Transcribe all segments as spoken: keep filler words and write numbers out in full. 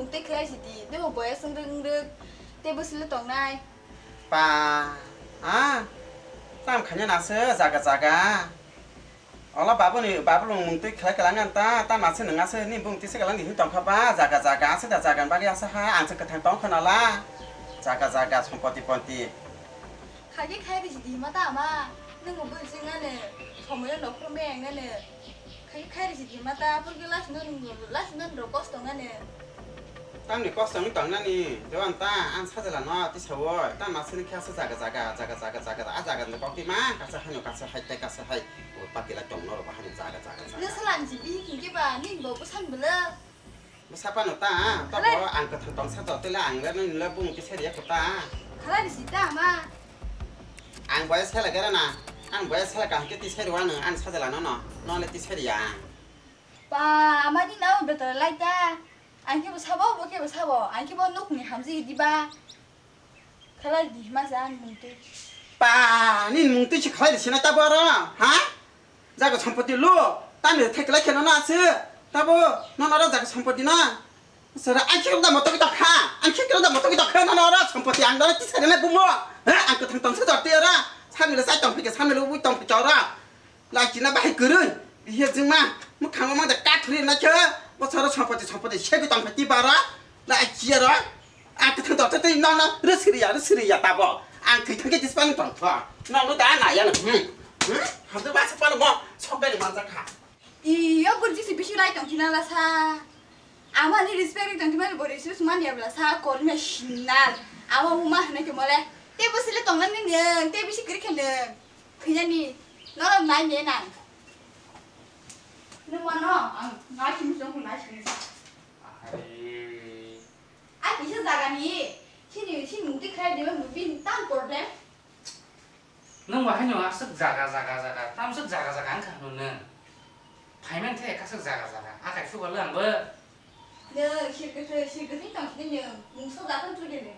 Tei khlai si di, nimo boya swngrwk wngrwk, tei bwswilo tongnai. Pa, a, tam khaina naso jaga jaga. Ola babuni, babulung mung twi khlai kwlangna ta, ta naso nung aso ni bung tisa kwlang di hin tongkha ba, jaga jaga aso da jaga ni bagwi aso ha, ang se kwthang tong khana la. Jaga jaga sompoti ponti. Khagi khai risi di ma ta ma, nung bul sing ane, somoyo nokhro me ang ane. Khai, khai risi di ma ta, purgi last no nung, last no nung kosto ngane. Tamni kosto wng tongnani, Dewan ta, ang sajala no tisa woi, ta masini khe asa jaga jaga, jaga jaga, jaga jaga, a jaga ni kokti ma, kasa hai no kasa hai, tei kasa hai, o pati la tong no ro bahani jaga jaga jaga. Nung salam jibi hingke ba, ning bo bwsang bwlwk. Bwsa pano ta, to Khalai. Bo ang kwthang tong sa to, tei la ang le nung le bung tisa riya ko ta. Khalai risi ta ma. Ang boya sela gara na, ang boya sela kaham khe tisa riya no, ang sajala no no, no le tisa riya. Pa, ama di nao betra lai ta. Ang khe bo sabo, bo khe bo sabo. Ang khe bo nukni hamjik di ba. Khalai di hima sa ang mung twi. Pa, ni mung twi se khalai di sina ta bo ro, ha? Jaga sompoti lu, ta ni thek lai khe no na se. Ta bo, no no ro jaga sompoti na. Sara, ang khe da moto kita kha. Ang khe da moto kita kha, no no ro sompoti ang da tisa de na bumo. Ha, ang kwthang tong sa jor te ra. Sami le sai tong phike, sami le ui tong phike ra. Lachi na bahai kwrwi, bihir jingma, mwkhango mangda kathuri na khe, bosoro sompoti sompoti segwi tong phai ti bara, lachi aro, ang kwthang tong tei nong no rwsiriya, rwsiriya tabo, ang thwi thangkhe jispan tong tho, nong no da na ya no, hmm, hmm, hamdo ba sapalo mo, sokbeli manjak kha. Iyo, gurji si bisi lai tong thina la sa. Ama ni respect tong thima bo respect man ya bla sa, kor me sinar. Ama uma hne ke mole, te bosile tong na ni, te bisi kri khe ne. Khuinani, norok nai ne nang. Nung mano, ang nai simi song nai simi sa. Ari. Ai, kisa jaga ni, sini, sini mukti khai dima mukti tam problem. Nung bahai no aswk jaga, jaga, jaga, tamswk jaga, jaga wngkha hwnwi nung. Phaiman the kaswk jaga, jaga, akai sugo le ang bo. Nung, sirkhe, sirkhe tong sini nung, mungsa jaga tuli nung.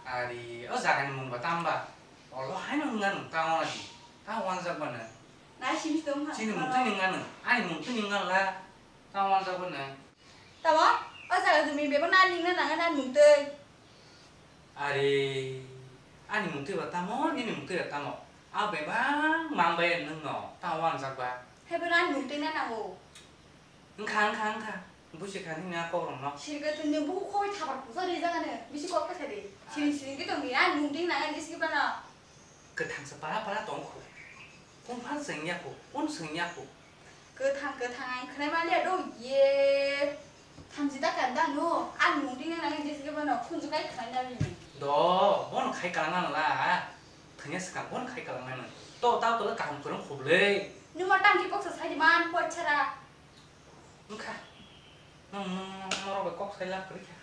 Ari, o jaga ni mung ba tamba? Olo haino wngya nwng ta wana di, ta wanjak bana. Nai simi tong ha. Chini mung twi wngya nwng, ani mung twi wngya la, ta wanjak bana. Tamo, o jaga jumi bebak na ningna nangya na mung twi. Ari, ani mung twi ba tamo, nini mung twi ba tamo? A bebak mang bai nwng no, ta wanjak ba. Hebo na ani mung twi na nango. Wngkha, wngkha, wngkha. Busi kha nini a kok rok no. Sirikhe twi nini bukhuk khoi thabar pusa rijak ano. Bisi kok khe sadi. Siring siring khe tongdi. Ani mung twi nang ani siki bano. Kwthang se para para tong kho. Kung phang seng ya kho. Kung seng ya kho. Kwthang kwthang ang khwnai man ya do ye. Thamchi da kan da no. Ani mung twi nang ani siki bano. Khunju kai khwnai na bini. Do, bono khai kalang na la. Thanya swkang bono khai kalang na no. To ta to le kaham kwrwng kho bwle. Nung ma tang khe kok sa sai di man pochara. Wngkha. Nwng, nwng, nwng, norok bai kok sai lab kwrwi kha.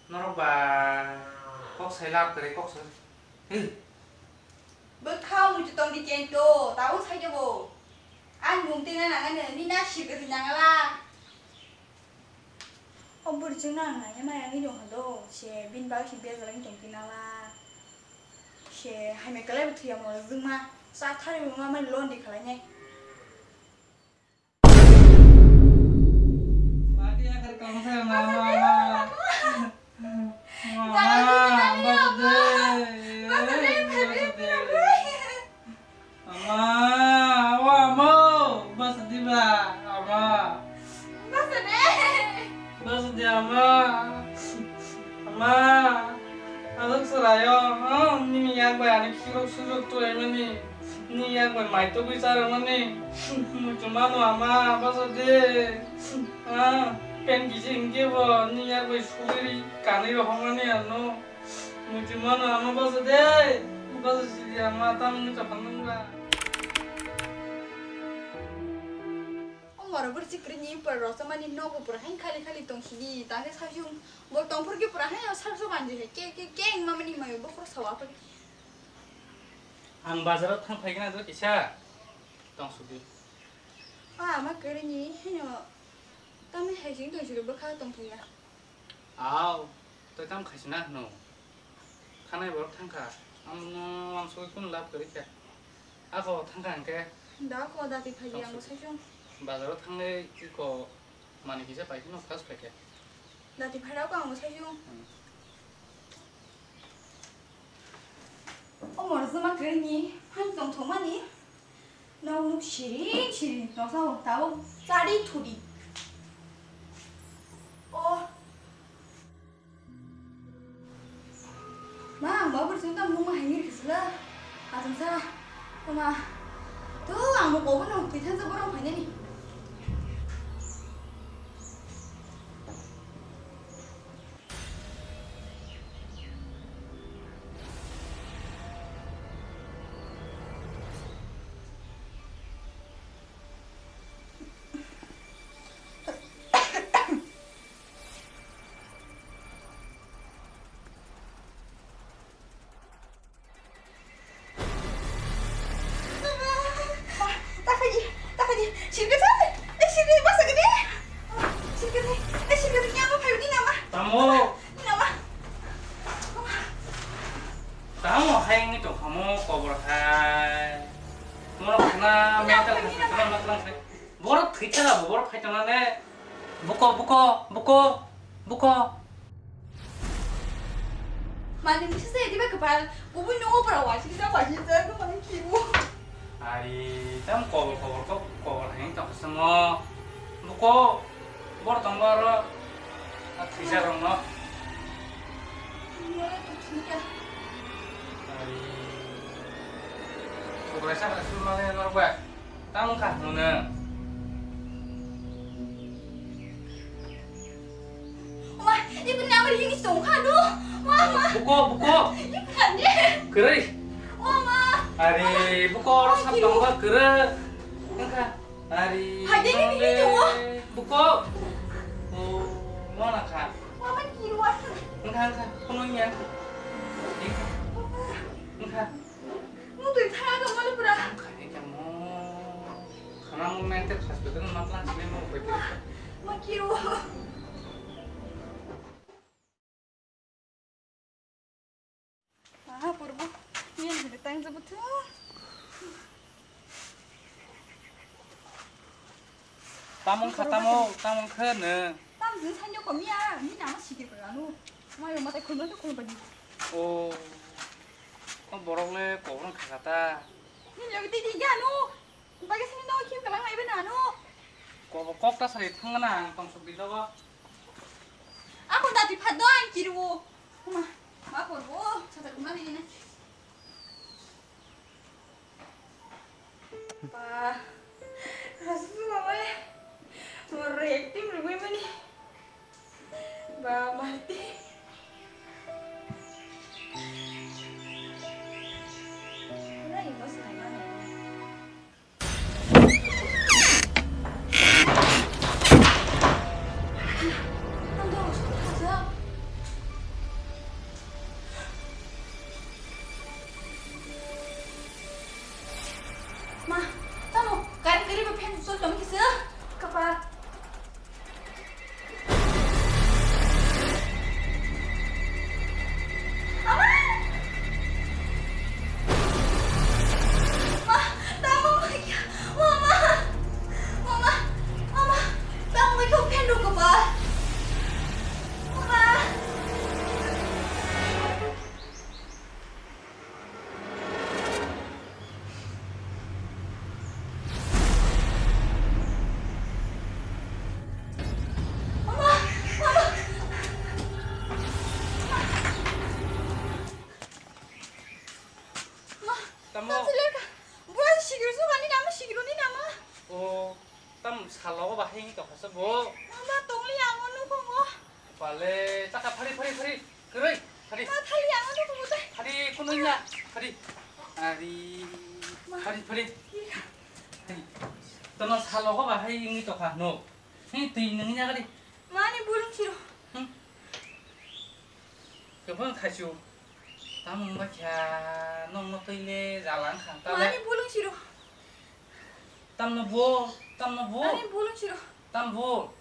Norok bai kok sai lab kwrwi, kok sai. Hmm. Bwkha muitu tong di kento, tabuk sai de bo. Ang mung twi na nang ani, ni na sir kwthwi nang la. O bwrwi chwng nang nang ya maya wngwi tong kha do, se bini bagwi se bejal wngwi tong khe nang la. Se hai mai kwlai bo thwi ya mo jwngma, cha thari wngma mani lon di khlai nai. Ama, awa, ama, basa diba, ama. Basa de. Basa de, ama. Ama, aswk swraio, oh, nini yak bai ani khirok sujok tulaimani. Ni yak bai mai tugui charwmani. Muchung mano ama, basa de. Ah, pen kisi hingke bo, ni yak bai sugui kanui rohormani ano. Muchung mano ama, basa de. Basa sidi ama, tamni chapang nungba. O moro bwrwi chikri ni pura rosa mani nogo pura hain khali khali tong sidi. Tangke sajung bo tongphur ke pura hain o sarso banji hai ke, ke, ke wngma mani mayo bokhro sawa puri. Ang bazar o thang phaikhe na do kisa tong sudi. O ama kwrwini hino tamni hai sing tong sidi bwkha tong thangya. Aw, tei tam khaisina hwno. Thanai borok thangkha. Ang no ang sugui kunu lab kwrwi kha. Ako thangkha hwnkhe. Da ko dati phai ang suk- sai chung. Bazar o thangwi iko Mani kisa pai kheno khas pai khe. Dati phairok ang bwsai jung. Hmm. O morjoma kwrwini phan tong thokmani. Nok nuk siring siring tongsa o tabuk chari thudi. O. Ma, ang ba bwrwi chwng tamo nungma hai nini khe sila. Atwng sa. Toma. To ang bo kobo no twi thansa borok phainani. Takhani, takhani, sirkhe thai. Eh, sirkhe, basa gini. Sirkhe thai. Eh, sirkhe thai, nyama phayo ni nama. Tamo. Ni nama. Tamo hai ni tong khamo kobor hai. Mono khna mental hospital ma tlang khai. Borok thwi thara bo, borok khai tongna le. Buko, buko, buko, buko. Mani misi se diba kepal, kubui nungo pura wasi kita wasi se ko mani kibu. Ari, tam kobor, kobor, kok, kobor hai tong samo. Buko, bor tong bor, a thwi sa rong no. Mora to thwi ya. Ari, kobor sa, su mane norok ba. Tamo kha hwnwi. Oma, ibini amar hini song kha do. Mama. Buko, buko. Ibini de. Kwrwi. Oma. Ari, buko oro sap tong ba kwrwi. Wngkha. Ari. Hai de, hini tongo. Buko. O, mona kha. Mama kirwa. Wngkha, wngkha. Kono nya. Wngkha. Wngkha. Mutwi thangna tongmani pura. Khani kamo. Khana mo mental hospital ma tlang sini mo koi. Ma kiro. Aha, purbo. Yen hede tang jabu thu. Tamung kha, tamung, tamung kha no. Tam jin sanyo komiya, ni nama sikir ko anu. Mayo mata khulma to khulma ni. O. O borok le kobrang kha ta. Ni logi ti di anu. Bagi sini no kim kalang mai bena anu. Ko kok ta sari thang na ang tong sok di dogo. Ako dati phat do ang kiru. Ma, ma porbo, sata kuma ni na. Ba, rasu mama le. Mor acting rugui mani. Ba, mati. Wala iba sa na. Ma, tamo, gari gari ba fan sol tong kisa, kapal. Tamo. Buran sikir su kani nama sikir ni nama. O, tam salogo bahai ni tokha se bo. Mama tongli ang o nukhungo. Pale, taka phari, phari, phari. Kwrwi, phari. Ma thali ang o nukhungo tei. Phari, kunui na. Phari. Ari. Ma. Phari, phari. Iya. Tono salogo bahai ni tokha no. Hi, twi nungya gari. Mani bulung siro. Hmm. Kwbang khaisu. Tamung ba kha nong no twi le jalang kha ta le. Mani bulung siro. Tam no bo, tam no bo. Mani bulung siro. Tam bo.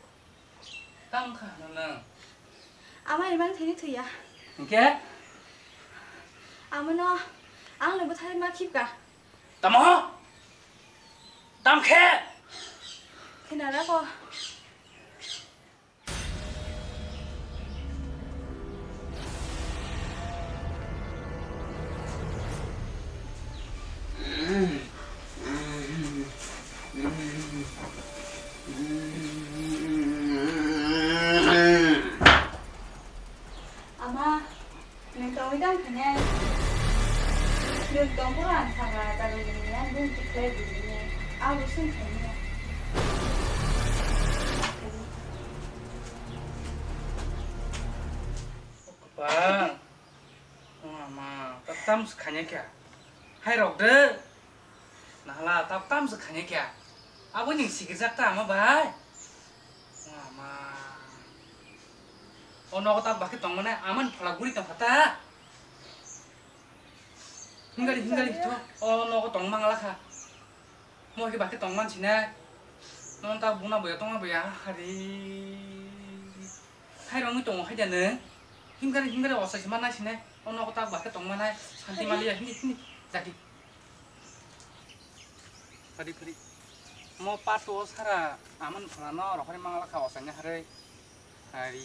Tam kha no nang. Ama ibang thini thuya. Hingke? Amano ang no bwthai ma khipka. Tamo? Tam khe? Khinara ko. Dang khainai. Nwng tongphuru ang sakha, jaga gini ya, nwng tikhlai bwrwini. Ang bo swng khainai. Kwpal. Mama, ta tam se khainai kha. Hai rok de. Nahala, ta tam se khainai kha. Abo ning sikirjak ta ama bai. Mama. O nogo ta bakhe tongmani, amani phola guri tongkha ta. Hingari, hingari, to. O nogo tong mangala kha. Mo khe bakhe tong man sinai. Nono ta buna boya tongma boya, hari. Hai rongwi tongo hai da nwng. Himgari, himgari osai se manai sinai. O nogo ta bakhe tong manai. Santi maliya, hindi, hindi. Jati. Phari, phari. Mo pato sara aman phana no rohori mangala kha osai ne hari. Hari.